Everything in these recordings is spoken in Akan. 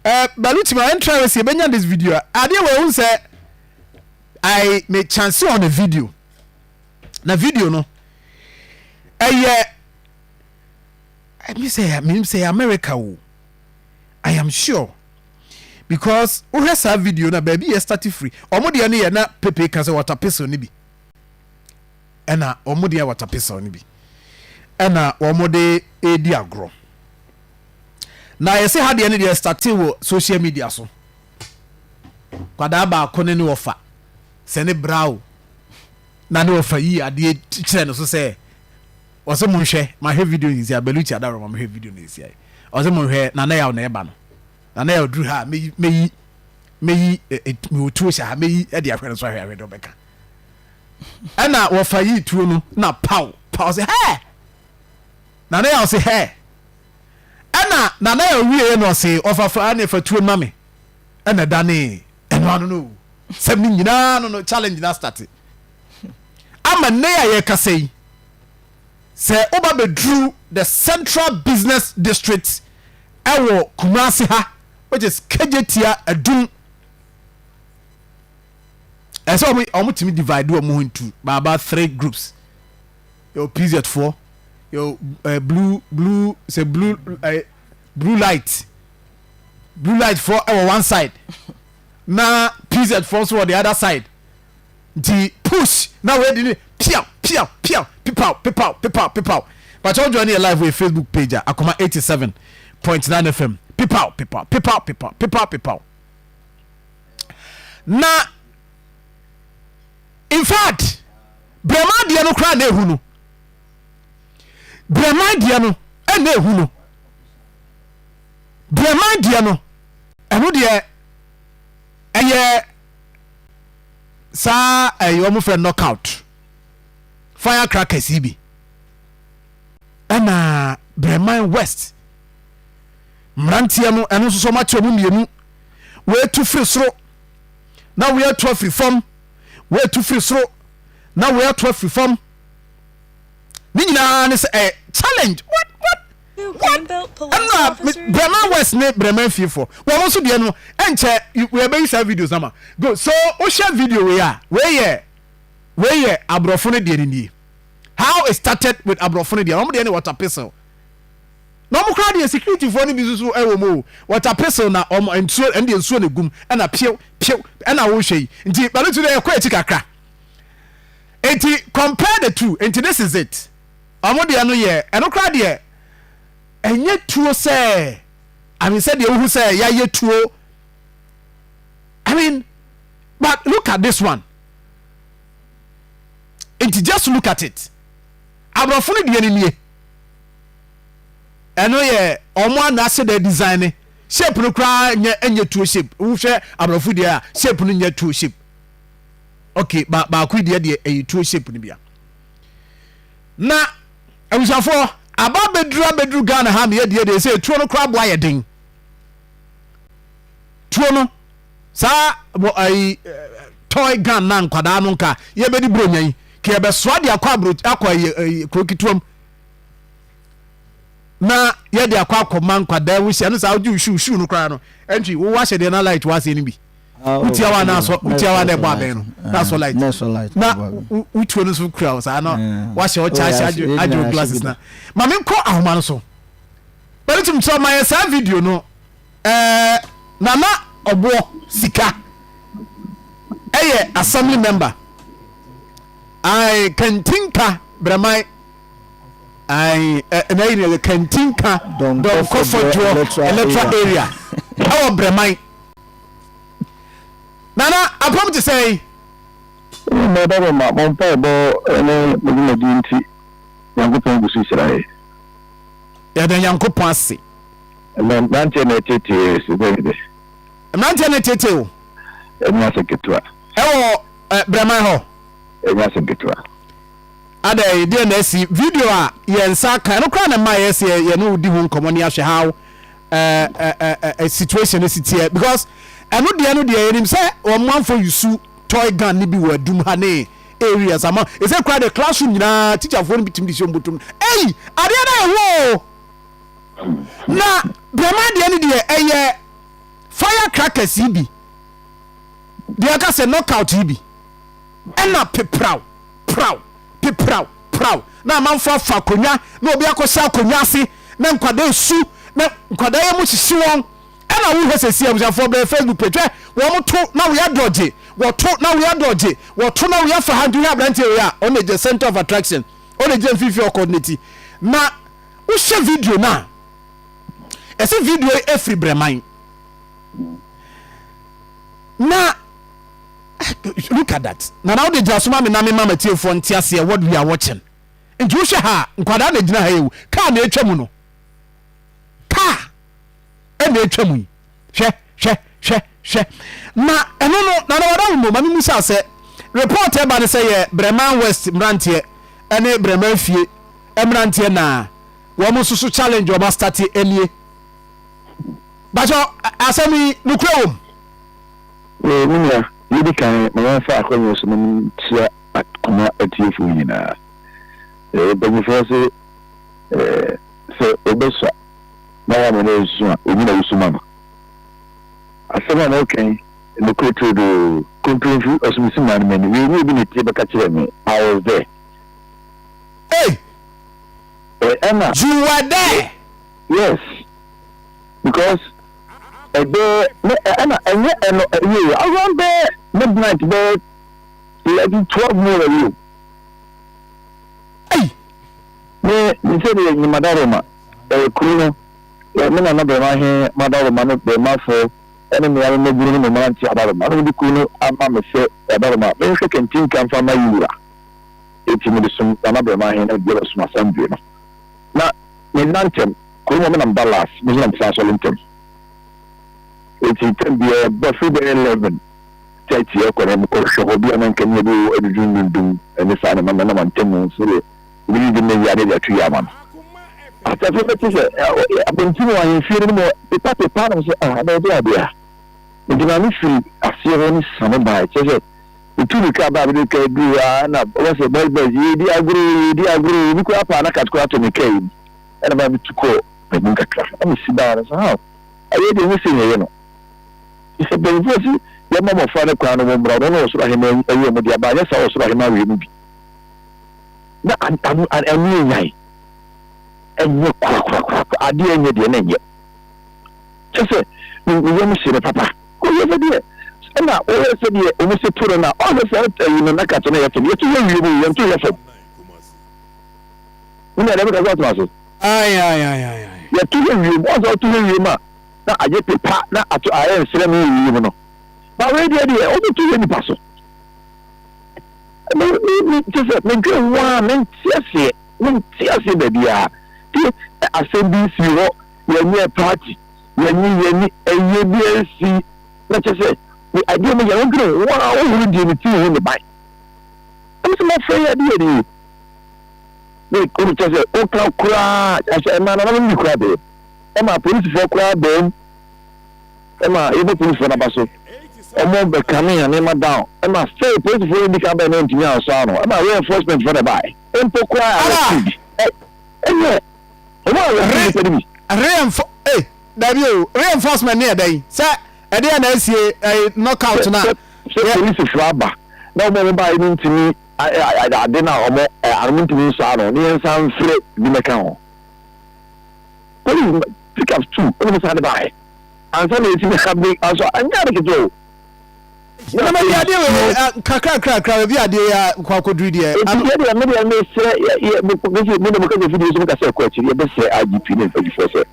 Balutima ɛntra wɔ si ebenya this video a adeɛ wɔ ehun sɛ I may chance on a video na video no ɛyɛ ɛmi sɛ mi sɛ America o. I am sure because wohwɛ saa video na baabi yɛ start free, ɔmo deɛ no yɛ na pepe ka sɛ water pistol no bi, ɛna ɔmo deɛ water pistol no bi ɛna ɔmo de edi agorɔ. Na yɛsɛ ha deɛ no deɛ start wɔ social media so. Kwadaa baako ne ne wɔfa sɛ ne bra o na ne wɔfa yi adeɛ kyerɛ no so sɛ ɔsɛ mo nhwɛ, mahwɛ video yi si abeluchi adaro ma mahwɛ video no si ayi. Ɔsɛ mo nhwɛ, nana yaw na ɛba no, nana yaw duru ha, meyi meyi meyi ɛ ɛ mewɔ tuo hyɛ ha, meyi ɛde ahwɛ no so ahwɛ de ɔbɛka. Ɛna wɔfa yi tuo no na paw paw sɛ hɛ, nana yaw sɛ hɛ. Ɛna nana yaw wie no, ɔsɛ ɔfa fa ɛna ɛfa tuo ma me ɛna dane ɛno ano no sɛm ne nyinaa no challenge na start ama nne a yɛkasa yi sɛ woba bɛduru the Central Business District ɛwɔ Kumase ha, which is Kejetia Adum, ɛsɛ ɔmo tumi divide ɔmo ho into about three groups. Yɛ PZ foɔ, yɛ blue sɛ blue light, blue light foɔ ɛwɔ one side na PZ foɔ nso wɔ the other side. Nti push na wei di ni piaw piaw piaw, pipaw pipaw pipaw pipaw. Bàtɛ ɔjɔ ne yɛ live wɔ Facebook page a Akoma 87.9 FM. Pipaw pipaw pipaw pipaw pipaw pipaw. Na in fact, Brɛma deɛ no koraa na ehu no, Brɛma deɛ no ɛna ehu no, Brɛma deɛ no ɛno deɛ ɛyɛ saa, ɛyɛ wɔn fɛ knockout firecrackers yi bi. Ɛna Brɛman West mmeranteɛ no, ɛno nso so ɔmo akyɛ ɔmo mmienu, wɔatu firi soro na wɔatu afiri fam, wɔatu firi soro na wɔatu afiri fam. Ne nyinaa ne sɛ ɛ challenge. What what? Ɛna Brɛman West ne Brɛman fiefoɔ wɔn nso deɛ no ɛnkyɛ yɛbɛyi saa videos nama go. So wohyɛ video wei a, wei yɛ aborɔfo no deɛ no nie. How it started with aborɔfo no deɛ, wɔn deɛ ne water pistol na wɔn koraa deɛ security foɔ no bi nso so ɛwɔ mu o. Water pistol na wɔn nsuo, ɛn deɛ nsuo na egum ɛna piew piew ɛna wɔrehwɛ yi. Nti bɛlɛ deɛ ɛkɔ akyi kakra nti compare the two. Nti this is it. Wɔn deɛ no yɛ ɛno koraa deɛ ɛnyɛ tuo sɛ, I mean, sɛ deɛ wohu sɛ yɛayɛ tuo, I mean, but look at this one. Nti just look at it. Aborɔfo no deɛ no nie. Ɛno yɛ ɔmo ana ase dɛ design ne shape no koraa nyɛ, ɛnyɛ tuo shape. Wohwɛ aborɔfo deɛ a, shape no nyɛ tuo shape. Okay, ba baako yi deɛ ɛyɛ tuo shape no bia. Na abusuafoɔ aba abɛduru abɛduru Ghana ha meyɛ deɛ sɛ tuo no koraa boa yɛ den. Tuo no saa wɔ ayi toy gun na nkwadaa no nka yɛbɛdi buronya yi ka yɛbɛsoa de akɔ aburo akɔ ayi kuro ketewa mu na yɛde akɔ akɔma nkwadaa wusi. Ɛno saa wogye shoe shoe no koraa no ɛntwi wowɔ ahyɛ deɛ na light wɔ aseɛ no bi wotia wa na asɔ, wotia wa na ɛbɔ abɛn no na asɔ light. Na ɛsɔ light. Na wotuo no nso kura wo saa na wahyɛ ɔkyɛ ahyɛ agye wo glasses na maame nkɔ ahoma no so bɛne tum kyerɛ ma yɛ saa video no. Nana Ɔboɔ Sika ɛyɛ assembly member ai Kantinka Brɛman ai ɛna yi ne Kantinka Dɔnkɔfɔdwoɔ electoral area ɛwɔ Brɛman. Nana, apɔm te sɛ yi? Mɛda ma mo mpaebɔ ne mo dwumadi nti Nyankopɔn gu so hyira yɛ. Yɛda Nyankopɔn ase. Ɛnɛ mmeranteɛ na ɛtetee sɛ de. Mmeranteɛ no tete o. Ɛnyɛ asɛm ketewa. Ɛwɔ Brɛman hɔ. Ɛnyɛ asɛm ketewa. Adɛ deɛ na asi video a yɛn nsa ka ɛno koraa na mma yɛ sɛ yɛne wo di ho nkɔmmɔ ne ahwɛ how situation no si teɛ, because ɛno deɛ no deɛ yɛnim sɛ wɔn manfo use toy gun ne bi wɔ Adum ha ne areas ama ɛsɛ koraa de classroom nyinaa teacherfoɔ no bi tumi de hyɛ mbotom. Ɛyi adeɛ no ɛwɔ o na Brɛman deɛ no deɛ ɛyɛ. Fire crackers yi bi, deɛ ɔka sɛ knockout yi bi, ɛna pepraw praw pepraw praw na amanfoɔ afa akonnwa na obi akɔhyɛ akonnwa ase na nkwadaa esu na nkwadaa yɛ mu hyehye wɔn. Ɛna wohwɛ sɛsi abusuafoɔ bɛyɛ Facebook page hwɛ wɔn to na woyɛ adɔgye wɔto na woyɛ adɔgye wɔto na woyɛ fa ha. Nti wohwɛ aberanteɛ wei a, ɔno na gyina center of attraction, ɔno na gyina mfimfini ɔcoordinate. Na wohwɛ video no a, ɛsɛ video yi efiri Brɛman na look at that. Na wode gyina so ma me na me ma matiefoɔ nte aseɛ what we are watching. Nti wohwɛ ha a, nkwadaa na gyina ha yi o, kaa na atwa mu no, kaa ɛna atwa mu yi. Hwɛ, hwɛ, hwɛ, hwɛ. Na ɛno no na na wada wo ma memu sa sɛ report ɛba ne sɛ yɛ Brɛman West mmeranteɛ ɛne Brɛman fie mmeranteɛ na wɔn nso so challenge wɔn astate nie. Bakyɛ asɛm yi nokorɛ wɔ mu? Me nua, deɛ ɛdi kan ma yɛmfa akwannya so na menkyia akoma atiefoɔ nyinaa. Mpanyinfoɔ se sɛ wobɛsua na woama no ansu a, ɔnyi na wosu ma no. Asɛm a moreka yi, nokorɛ turodoo, kompremfi ɔsomsi maa no m'ani, wei nyɛ obi na ɛtie bɛka kyerɛɛ me, I was there. Hey! Ɛna. You were there? Yes, because ɛbɛyɛ ne ɛna ɛnyɛ ɛno ɛyɛ o, around bɛyɛ midnight, bɛyɛ 11, 12 mu wɔ yi o. Hey! Me sɛ deɛ nyimadaroma ɛyɛ kuro no yɛ me nana bɛrima he madaroma no bɛremafo ɛne mmea me mmabunu ne me mmeranteɛ adaroma na wɔde kuro no ama me sɛ adaroma menhwɛ kantinka mfa ma yi wura, enti mede som nana bɛrima he na mede bɛsom assembly no na menna ntɛm kuro mu menam Dallas me nso na mesan asɔre ntɛm, enti tɛm biara ɛba firi bɛyɛ 11:30 ɛkɔ na mekɔhwɛ hɔ bi a na nkanea bi wɔ adudu ndundum ɛne saa ne ma menam ntɛm sɛdeɛ obi de ne yia ne de ato yia ama no. Asafo bɛte sɛ abɔnten wɔ ahemfie no mu pepa pepa nom sɛ ah, na ɛde adeɛ a. Nti maame firi aseɛ hɔ no sane baeɛ, kyerɛ sɛ metu mirika baa mede kaa duru hɔ a na wɔsɛ boys boys yɛredi agorɔ yɛredi agorɔ, obi koraa paa na kat koraa to me kaa yi mu, ɛna maa metu kɔɔ m'anim kakra na mesi baa no sɛ how ɛyɛ deɛ ɛnyɛ sɛ yɛyɛ no sɛ mpanyinfoɔ si yɛma mmɔfra no kwan no wɔn mmra no na ɔsoro ahemman ayi wɔn de aba, anyɛ saa ɔsoro ahemman awie mu bi na ano ano enyan ɛnyɛ korakorakora, adeɛ ɛnyɛ deɛ na ɛnyɛ kyɛ sɛ ne yam hye no papa ɔyɛ sɛ deɛ ɛna ɔyɛ sɛ deɛ ɔmo sɛ to no na ɔsɛ sɛ ɛyi no naka to no yɛ fam, yɛto yɛ wie mu, yɛnto yɛ fam ne nea dɛm kasa ɔtena ase. Yɛto yɛ wie mu, ɔsɛ ɔto yɛ wie mu a na agye pepa na ato ayɛ nsrɛ mu wɔ wie mu no ba wei deɛ ɔmo to yɛ nipa so me me me kyɛ sɛ medwen ho a mente aseɛ, mente aseɛ baabiara ti asɛm bi nsi hɔ, yɛnyɛ party, yɛnye yɛni ɛyɛ bi nsi na kyɛ sɛ me adeɛ mu yɛ wodwene ho a wohuru deɛ ne ti ho ne ban ɛm sɛ mɔfrɛ yɛ adeɛ nie ne kuru kyɛ sɛ woka koraa ahyɛ ɛma na nam bi koraa bɛm ɛma apolisifoɔ koraa bɛm ɛma yɛbɔ polisifoɔ n'aba so ɔmo bɛkame yɛn nneɛma down, ɛma sɛ polisifoɔ no di kan bɛn na ntumi ansɔ ano, ɛma reinforcement foɔ na ɛbaeɛ mpo koraa arrest bi ɛnyɛ ɔmo arrest nipa no bi. Reinfo eh dabi o, reinforcement ne yɛ dɛn sɛ ɛdeɛ na asie ɛyɛ knockout na. Sɛ polisifoɔ aba na ɔmo a ɔmo baeɛ no ntumi ade na ɔmo ano ntumi nsɔ ano ne yɛn nsa mfrɛ bi mɛka ho, police pick up two ɛna ɔmo san de baeɛ ansa na esi abe aso, ɛnyɛ ade ketewa o. Na baabi adeɛ wei kakra kakra baabi adeɛ yi a kɔ akɔduru deɛ. Eti yɛ deɛ me deɛ mesrɛ yɛ yɛ mo mesi mo de mo kasa fidie so mo kasa ɛkɔ akyiri, yɛbɛsrɛ IGP ne mpanyinfoɔ sɛ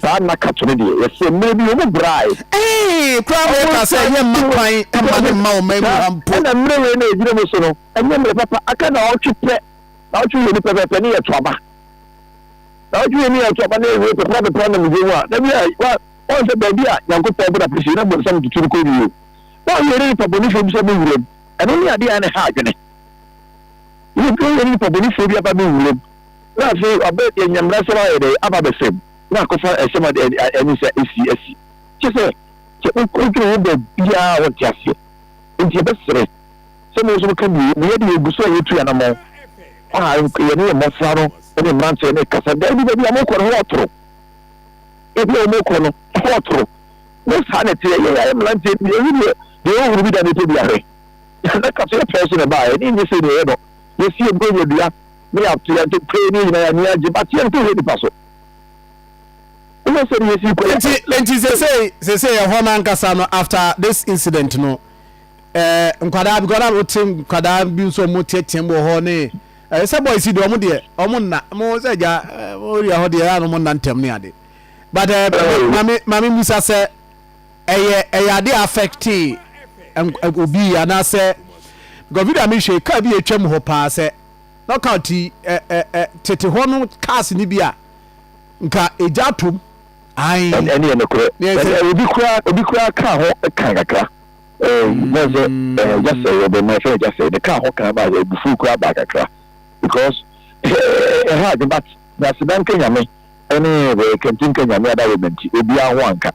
saa nakato no deɛ yɛsrɛ mmerɛ bi wɔn brae. Ee koraa mo ka sɛ yɛ mma kwan mma ne mma ɔman mu ha mpo. Ɛna mmerɛ wei na egyina mu so no ɛnyɛ mmerɛ papa, aka na ɔtwe pɛ na ɔtwe yɛ ni pɛpɛpɛ ne yɛ to aba na ɔtwe yɛ ni yɛ to aba na ewie pɛpɛ pɛpɛ na mu gye mu a na bi a wa wɔn sɛ baabi a Nyankopɔn bɔ na pɛsi na bɔnsam tutu no kɔ wie o na ɔyɛ ne nipa bɔnefoɔ bi sɛ bɛwura mu, ɛno ne adeɛ a ne ha adwene yɛ nipa bɔnefoɔ bi aba bɛwura mu na afei ɔbɛ yɛ nyamena sɛm ayɛ dɛ aba bɛsɛm na akɔfa ɛsɛm a ɛne sɛ ɛsi asi kyɛ sɛ sɛ wodwene ho baabiaa wɔnte aseɛ. Nti yɛbɛserɛ sɛ mo nso moka bio meyɛ de yɛgu so a yɛtu anammɔn a yɛne yɛ mmɔfra no ne mmeranteɛ ne kasa daabi baabi a mokɔ no hɔ ɔtoro, ebi a wɔkɔ no hɔ ɔtoro. Nyɛ saa na ɛteɛ. Yɛn yɛayɛ mmeranteɛ bi, yɛhu deɛ deɛ wɔhunu bi da na yɛpɛ bi ahwɛ. Na ka so yɛpɛɛ so na ɛbaeɛ, ne nyɛ sei na yɛyɛ no. Yɛsi yɛn buronya dua na yɛato yɛn to pee ne yɛn nyinaa yɛn ani agye, but yɛnto hwɛ nipa so. Wohwɛ sɛdeɛ yɛsi kɔ yɛ. Nti nti sesei sesei ɛhɔ no ankasa no after this incident no ɛɛ nkwadaa because na wote nkwadaa bi nso ɔmo teateam wɔ hɔ ne ɛɛ sɛ boys yi deɛ ɔmo deɛ ɔmo nna mo sɛ gya ɛɛ mo area hɔ deɛ ɛyɛ a na ɔmo nna ntɛm ne ade. But eh, maame maame musa sɛ ɛyɛ ɛyɛ ade a affecte obi anaasɛ because video a mehwɛ kaa bi atwam hɔ paa sɛ knockout yi ɛ ɛ ɛ tete hɔ no cars ni bi a nka egya atom ayi. Ɛne yɛ nokorɛ. Ɛne obi koraa obi koraa kaa ho kan kakra. Ɛɛ na sɛ ɛɛ gyasɛ wɔ bɛn na ɛfɛ gyasɛ ne kaa ho kan ba ebufuo koraa ba kakra because ɛha adwene but na aseda nka Nyame. ne Kɛntenka Nyame adaworoma nti, obiara ho anka.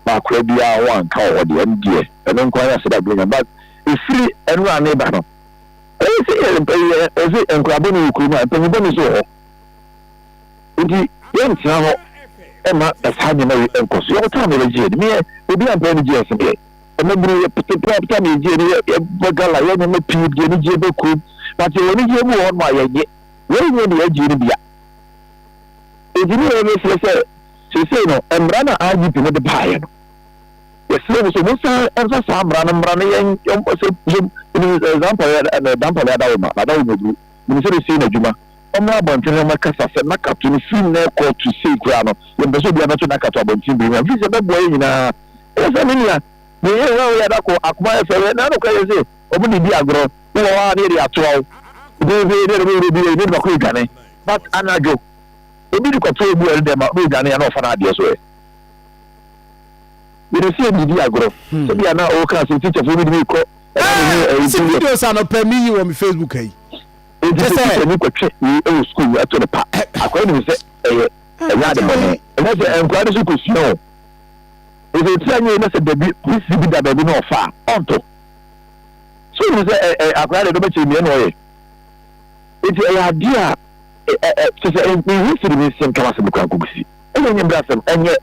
Na akora biara ho anka wɔ hɔ deɛ, ɛno deɛ, ɛno nko ara ne aseda bere nya. But ɛfiri ɛno a meba no, ɛyɛ sɛ yɛ, ɛsɛ nkora bɔne wɔ kurom a, mpanyin bɔne nso wɔ hɔ. Nti yɛntena hɔ ɛma saa nneɛma yi nkɔ so. Yɛwɔ time yɛbɛgye yɛn meɛ, obi ampɛ ne gye ɛsɛ deɛ. Ɛmɛburu yɛ pete pete na yɛgye yɛn yɛbɔ gala yɛ nneɛma pii deɛ ne gye bɛ kurom. But yɛwɔ anigyeɛ bi wɔ hɔ nom a yɛnyɛ. Wei nyɛ deɛ yɛgye no bia. Enti ne yɛn mesrɛ sɛ seesei no mmara no a IGP no de baeɛ no, yɛsrɛ mo sɛ monsan mfa saa mmara no mmra na yɛn sɛ sɛ menim sɛ Dampare ɛɛ Dampare Adawoma, Adawoma Duru, menim sɛ ɔsei n'adwuma, ɔmmra abɔnten na ɔmmɛkasa sɛ Nakato no firi nnɛ kɔ to sei koraa no, yɛmpɛ sɛ obiara bɛto Nakato abɔnten bio, ɛfiri sɛ ɛbɛboa yɛn nyinaa. Ɛyɛ sɛ me nua, me yɛ hwɛ woyɛ adako, akoma yɛ fɛ, na nokorɛ yɛ se wɔn de di agorɔ, wowɔ hɔ a na yɛde atoa wo, pɛpɛpɛ na yɛde bɛwura bi yɛ, ne de bakɔ adwane. But anadwo obi de kɔto obi wɔ ne dɛm a na odwane a na ɔfa n'adeɛ so ɛ. Yɛde sɛ yɛde di agorɔ. Sɛdeɛ na ɔka sɛ teacherfoɔ bi de me kɔ ɛna me ne ɛyi Si videos anɔpɛ mi yi wɔ mi Facebook ayi. Enti sɛ teacher ni kɔtwe wei ɛwɔ school mu ɛto no pa akwadaa nim sɛ ɛyɛ ɛnyɛ ade bɔne. Ɛnyɛ sɛ nkwadaa no so kɔsua o. Ɛsɛ ti anyɛ na sɛ dabi polisi bi da baabi na ɔfa a ɔnto. So nim sɛ ɛ ɛ akwadaa deɛ dɔbɛkyɛ mmiɛ na ɔyɛ. Enti ɛyɛ adeɛ a ɛ ɛ kyerɛ sɛ menhu sɛdeɛ mensi nka m'asɛm koraa nkɔsi. Ɛnyɛ nyɛ brasɛm, ɛnyɛ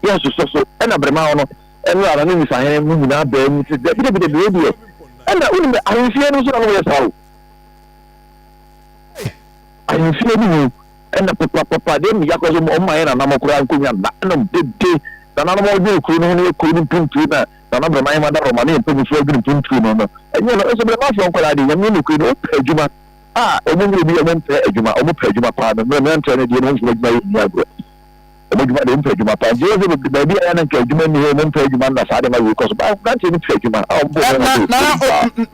yɛnsosɔ so. Ɛna Brɛmaa hɔ no, ɛno ara ne Nisahene mu nyinaa baa mu sɛ dabi dabi dabi wei deɛ. Ɛna wonim ahemfie no nso na wɔyɛ saa o. Ahemfie no mu ɛna papapapa deɛ meya koraa sɛ wɔn ma yɛ nananom koraa nkonnwa nna ɛna dede nananom ɔdwene kuro no ho ne kuro no mpuntuo na nana Brɛmaa Hema Daroma ne yɛn mpanimfoɔ adwene mpuntuo no no ɛnyɛ no nso Brɛmafoɔ nkwadaa deɛ Nyame ne kuro no wopɛ adwuma a wɔn nyɛ obi a wɔn mpɛ adwuma, wɔn pɛ adwuma paa no, mmeranteɛ no deɛ no wɔn mfom adwuma yɛ nni agorɔ, wɔn adwuma deɛ wɔn pɛ adwuma paa, nti yɛ sɛ baabi a yɛ na nka adwuma nni hɔ, wɔn mpɛ adwuma no na saa deɛ ma wei kɔ so, baa mmeranteɛ no pɛ adwuma a wɔn bɔ wɔn ho na na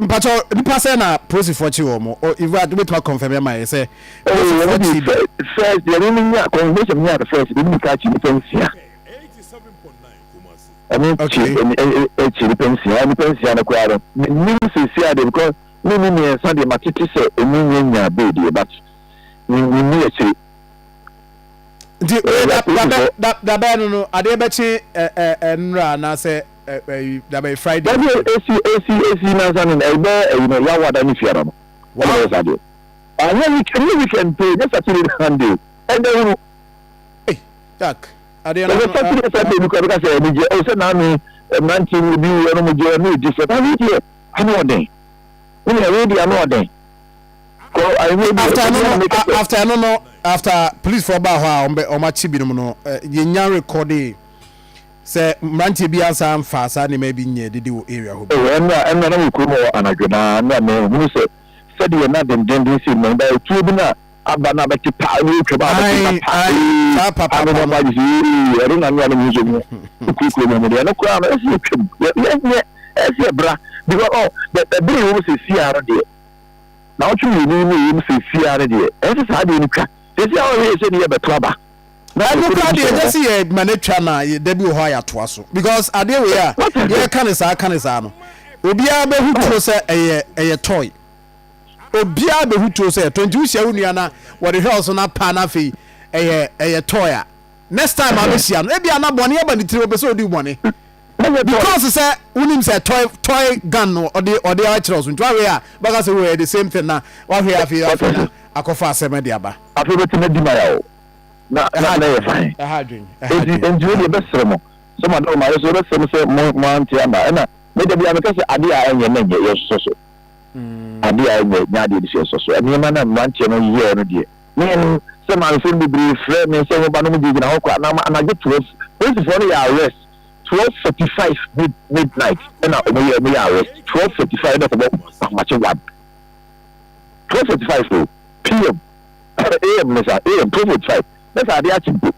mpakyɛ nipa sɛ na polisifoɔ kye wɔn o in fact wobɛtumi akɔnfɛm ama yɛ sɛ polisifoɔ kye bi. First deɛ ne nya confirmation nya no first deɛ ne ka kye nipa nsia ɛne kye ɛkye nipa nsia nipa nsia no koraa no menim sɛsi adeɛ because Me mu miensa deɛ matete sɛ ɔmu nnya nyaa bail deɛ but me menni akyire. Nti wei da da bɛ da da bɛn no no adeɛ bɛkye ɛ ɛ ɛ nnora anaasɛ ɛ ɛ da bɛn Friday. Dabi esi esi esi nansa no ɛbɛ ɛyi no Yawoada ne Fiada no ɛna ɛyɛ saa deɛ. Anyɛ week ɛnyɛ weekend pɛ nyɛ Saturday ne Sunday o ɛnda hunu. Ei Jack adeɛ no ano. Ɛsɛ Saturday Sunday bi kora bɛka sɛ anigye o sɛ naame mmeranteɛ bi obi wu ɛno mo gye ɛno yɛ different na wei deɛ ano ɔden. Wo nua wei deɛ ano ɔden. Kɔ ayewa bi After ɛno no after ɛno no after police foɔ baa hɔ a wɔn bɛ wɔn akye binom no yɛnya rekɔde sɛ mmeranteɛ bi ansa nfa saa nneɛma bi nyɛ dede wɔ area hɔ bi. Oh ɛnna ɛnna na wɔ kurom hɔ anadwo na na me hunu sɛ sɛdeɛ na dendenden si mmɛn ba etuo bi na aba na abɛte pa na otwa ba abɛte pa pa ee saa pa pa pa no ba ee ɛno na nua no mu nso mu kukurukuru mu deɛ ɛno koraa no ɛsi atwam yɛ yɛ ɛsi ɛbra because oh ɛbere yi wɔn sɛ si ara deɛ na ɔtwe mmienu mu yi wɔn sɛ si ara deɛ ɛsɛ saa deɛ no twa sɛ si ara ɔhwɛ sɛ ne yɛ bɛto aba. Ɛno koraa deɛ ɛnyɛ sɛ yɛ ma no atwa na da bi wɔ hɔ a yɛatoa so because adeɛ wei a yɛka ne saa ka ne saa no obiara bɛhu tuo sɛ ɛyɛ ɛyɛ toy. Obiara bɛhu tuo sɛ ɛtɔ nti wohyia wo nua na wɔde hwɛ wo so na pa na afei ɛyɛ ɛyɛ toy a next time a bɛhyia no ebia na bɔne aba ne tirim ɔpɛ sɛ ɔdi wo bɔne because sɛ wonim sɛ toy toy gun no ɔde ɔde akyerɛ wo so nti wahwɛ a bɛka sɛ wɔyɛ the same thing na wahwɛ afei afei na akɔfa asɛm de aba. Afei bɛtumi adi ma ya o na na na yɛ fine. Ɛha adwen ɛha adwen. Enti enti wo deɛ bɛsrɛ mo. Sɛ mo adawoma yɛ so yɛbɛsrɛ mo sɛ mo mo ante ama ɛna me da biara meka sɛ adeɛ a ɛnyɛ na nyɛ yɛsosɔ so adeɛ a ɛnyɛ nyɛ adeɛ de so yɛsosɔ so nneɛma na mmeranteɛ no yɛɛ no deɛ me sɛ maamefoɔ no bebree frɛ me sɛ wɔn ba no mo gyinagyina hɔ koraa na anadwo 12 polisifoɔ no yɛ arrest 12:45 mid midnight ɛna wɔn yɛ arrest 12:45 ɛna kɔbɔ ahomakye 1 12:45 o pm am ne sa am 12:45 ne sa adeɛ akye mpo.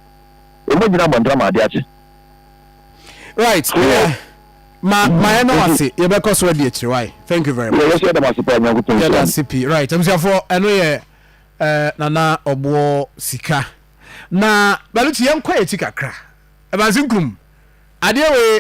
Wɔn gyina abɔnten ama ade akye. Right. Yeah. Ma ma yɛn na wase yɛbɛkɔ so adi akyire why thank you very much. Yɛ yɛ dɛm ase paa nyankopɔn nhyira. Yɛda ase pii right abusuafoɔ ɛno yɛ ɛɛ nana ɔboɔ sika na baluchi yɛn kɔ yɛ akyi kakra ɛbansi nkum adeɛ wei.